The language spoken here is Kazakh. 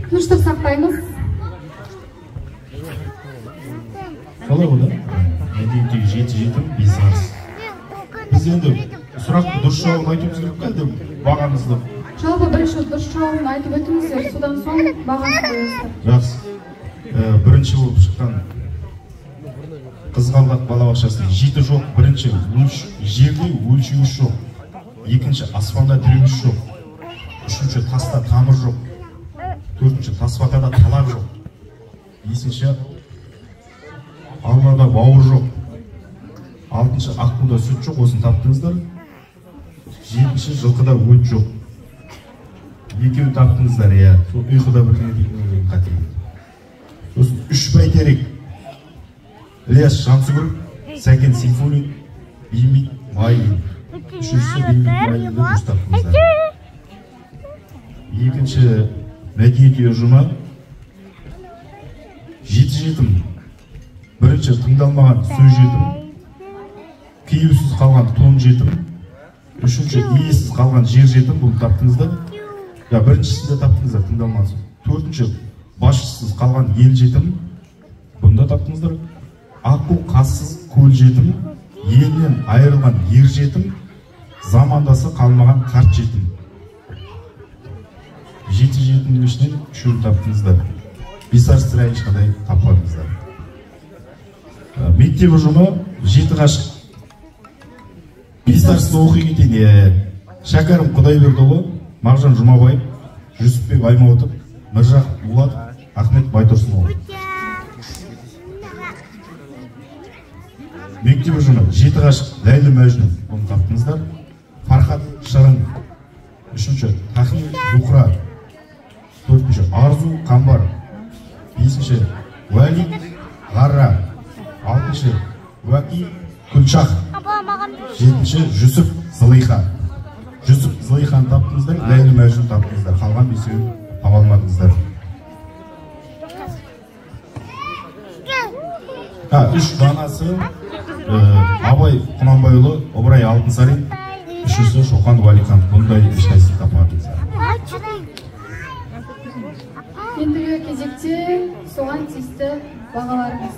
Тыныштық сақтаймыз. Солай ғой да? Мәдениет үйі 7 жетім, 5 арыс. Біз енді сұрақты дұрыс жауабын айтуымыз керек пе, әлде бағамызды? Жалпы бірінші дұрыс жауабын айтып өтіңіздер, содан соң бағаны қоясыздар. Жақсы. Бірінші болып шыққан Қызғалдақ балабақшасының 7 жоқ, бірінші жерде өлшеуіш жоқ, екінші аспанда тіреуіш жоқ, үшінші таста тамыр жоқ, төртінші тасбақада талақ жоқ, бесінші алмада бауыр жоқ, алтыншы аққуда сүт жоқ, осыны таптыңыздар. Жетінші жылқыда өт жоқ. Екеуін таптыңыздар, иә. Сол ұйқыда бірдеңе дейтін қате. Сосын 3 бәйтерек. Ілияс Жансүгіров, Сәкен Сейфуллин, Бейімбет Майлин. Үшіншісі Бейімбет Майлинді дұрыс таптыңыздар. Екінші мәдениет үйі ұжымы 7 жетім. Бірінші тыңдалмаған сөз жетім, киюсіз қалған тон жетім, үшінші иесіз қалған жер жетім, бұны таптыңыздар. Я, біріншісін де таптыңыздар, тыңдалмаған сөз. Төртінші басшысыз қалған ел жетім, бұны да таптыңыздар. Аққу қассыз көл жетім, елінен айырылған ер жетім, замандасы қалмаған қарт жетім. 7 жетімнің ішінен үшеуін таптыңыздар. 5 арыс сірә ешқандай таппадыңыздар. Мектеп ұжымы 7 ғашық. 5 арысты оқи кетейін. Шәкәрім Құдайбердіұлы, Мағжан Жұмабаев, Жүсіпбек Аймауытов, Міржақып Дулатов, Ахмет Байтұрсынұлы. Мектеп ұжымы 7 ғашық Ләйлі Мәжнүн, оны таптыңыздар. Фархат Шырын, үшінші Тахир Зухра, төртінші Арзу Қамбар, бесінші Уәли Ғарра, алтыншы Уәки Күлшах, жетінші Жүсіп Зылиха. Жүсіп Зылиханы таптыңыздар, Ләйлі Мәжнүн таптыңыздар, қалған бесеуін таба алмадыңыздар. 3 данасы Абай Құнанбайұлы, Ыбырай Алтынсарин, үшіншісі Шоқан Уәлиханов. Бұндай ешқайсысын таппадыңыздар. Ендігі кезекте соған тиісті бағаларыңыз.